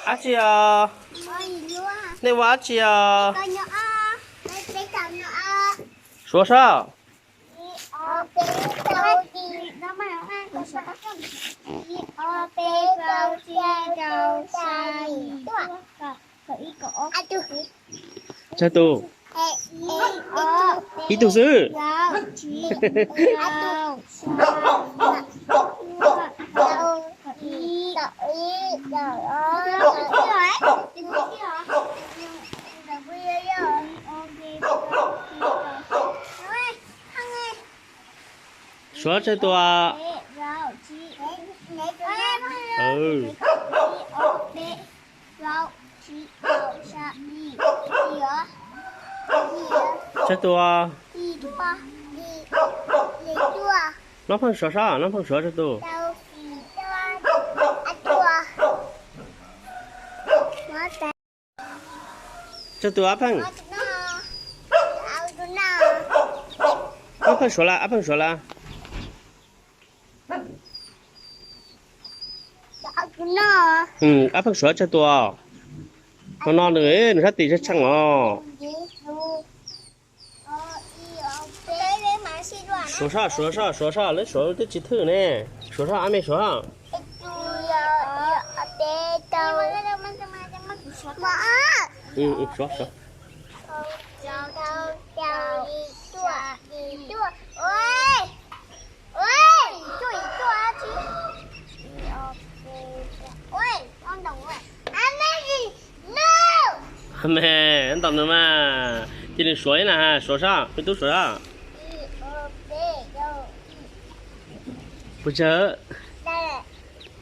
Dab tsi os? Nej ua dab tsi os? Suav sab. Tsawg tus? Ib tug xwb. Suav tsawg tus? Tsawg tus? Noj pheej suav sab, noj pheej suav tsawg tus? Tsawg tus ab pheej? Ab pheej suav lawm, ab pheej suav lawm. Ab pheej suav tsawg tus? No no nws, nws sab tim tsheej tsheej os. Suav sab, suav sab, suav sab, lawv suav twb tsis thwj ne. Suav sab, ab me suav. Suav, suav. Me, ntaus nws mas, cia nws suav ib na, suav sab, me tub suav sab. Puas tsawg?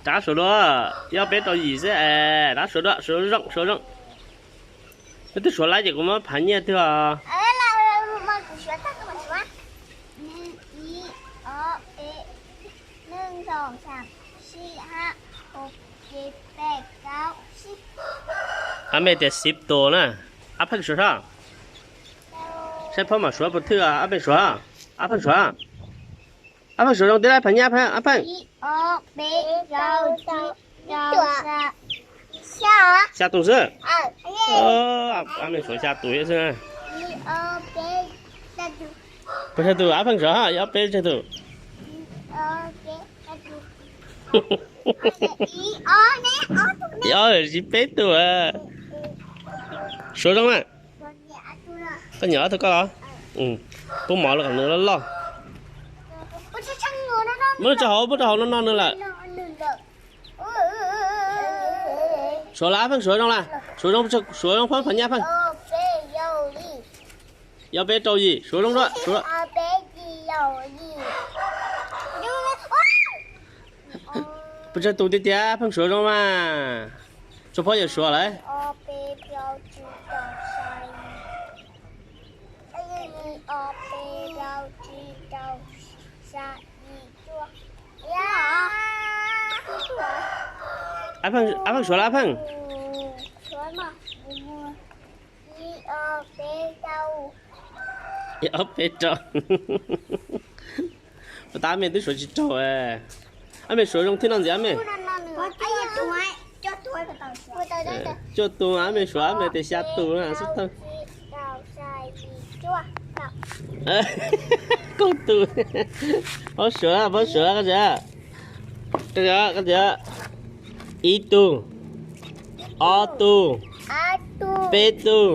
Rov suav dua, ib ob peb rau yim xwb es, rov suav dua, suav zoo, suav zoo. Koj twb suav lawm ces kuv muab phav nyiaj twg os. Ab me tias xib tus na, ab pheej suav sab. Saib phab mam suav puas thwj, ab pheej suav, ab pheej suav. Ab pheej suav zoo tiag, phav nyiaj ab pheej. Xya tus xwb. Ab me suav xya tus xwb. Puas tsawg tus ab pheej suav, ib ob peb tsawg tus? Ib ob, tsis peb tus. Suav zoo na. Koj nyiam ob tug koj los? Pub mov los kom nws loj loj. Muab rau hauv, muab rau hauv no no nws lawm. Suav lawm, ab pheej suav zoo lawm. Suav zoo, suav zoo phob phav nyiaj pheej. Ib ob peb rau yim, suav zoo dua, suav. Puas tsawg tus tiag tiag, pheej suav zoo mas. Tsuas phob yawm suav lawm. Ab pheej suav lawm, ab pheej. Ib ob peb rau. Puas tas ab me twb suav tsis raug. Ab me suav zoo thiab no ntxiv ab me. Cuaj tus, ab me suav, ab me tias xya tus na xwb tag. Kaum tus. Phob suav, phob suav koj tias. Koj tias, koj tias. Ib tug, ob tug, peb tug,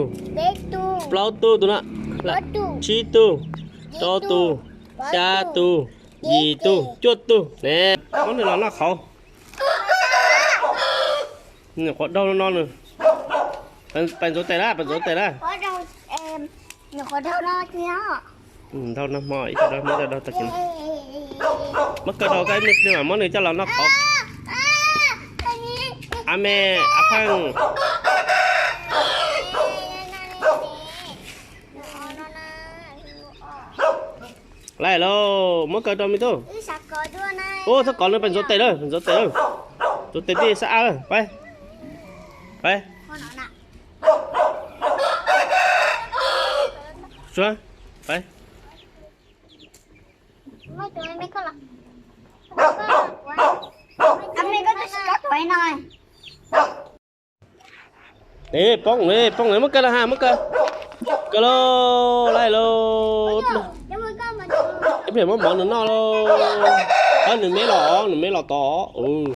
plaub tug tus no, tsib tug, rau tus, xya tus, yim tus, cuaj tus ne. Muab nws los noj qhauv. Nyuam qhuav daug no no nws. Pais ntxuav tes na, pais ntxuav tes na. Daug no hmo ib co daug, muab co daug tag kis. Muab kaw rau koj ib me pliag mas muab nws coj los noj qhauv. Ab me, ab pheej. Lawm lauj, muab kaw rau me tub. Ub, txhob kov nws, pais ntxuav tes lawm, ntxuav tes lawm. Ntxuav tes tij sab ab lawm, pais. Pais. Suav, pais. Poob, poob, muab kaw los ha, muab kaw. Kaw lauj, laij lauj. Ib pliag muab mov nws noj lauj. Nws me los, nws me los tod.